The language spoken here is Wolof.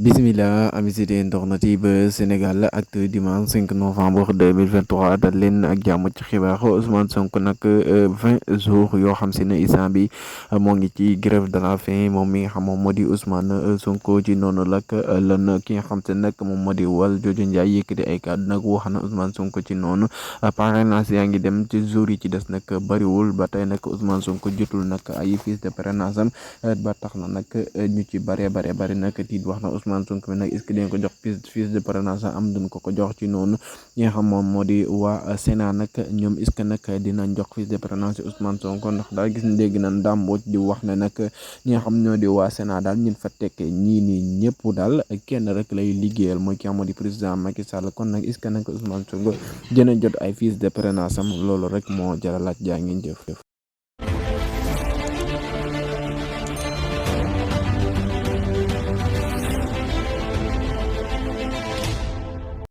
Bismillah amis internautes yi ba Sénégal Actu dimanche 5 novembre 2023 dal leen ak jàmm ci xibaar Ousmane Sonko nag 20 jours yoo xam si ne instant bi moo ngi ci grève de la faim moom mi nga xam moom moo di Ousmane Sonko ci noonu nag lan ki nga xam te nag moom moo di Valdiodio Ndiaye yëkkati ay kàddu nag wax na Ousmane Sonko ci noonu parrainage yaa ngi dem ci jours yi ci des nag bariwul ba tey nag Ousmane Sonko jotul nag ay fiches de parrainage am ba tax na nag ñu ci bari nag tiit wax na Ousmane Sonko nag est-ce que dañ ko jox fiche de parrainage am duñ ko jox ci noonu ñi nga xam moom moo di waa Sénat nag ñoom est-ce que nag dinañ jox fiche de parrainage Ousmane Sonko ndax daal gis dégg nañ Dame Mbodj di wax ne nag ñi nga xam ñoo di waa Sénat daal ñun fa tekk ñii nii ñëpp daal kenn rek lay liggéeyal mooy ki nga xam moo di président Macky Sall kon nag est-ce que nag Ousmane Sonko dina jot ay fiche de parrainage am loolu rek moo jar a laaj jaa ngeen jëf.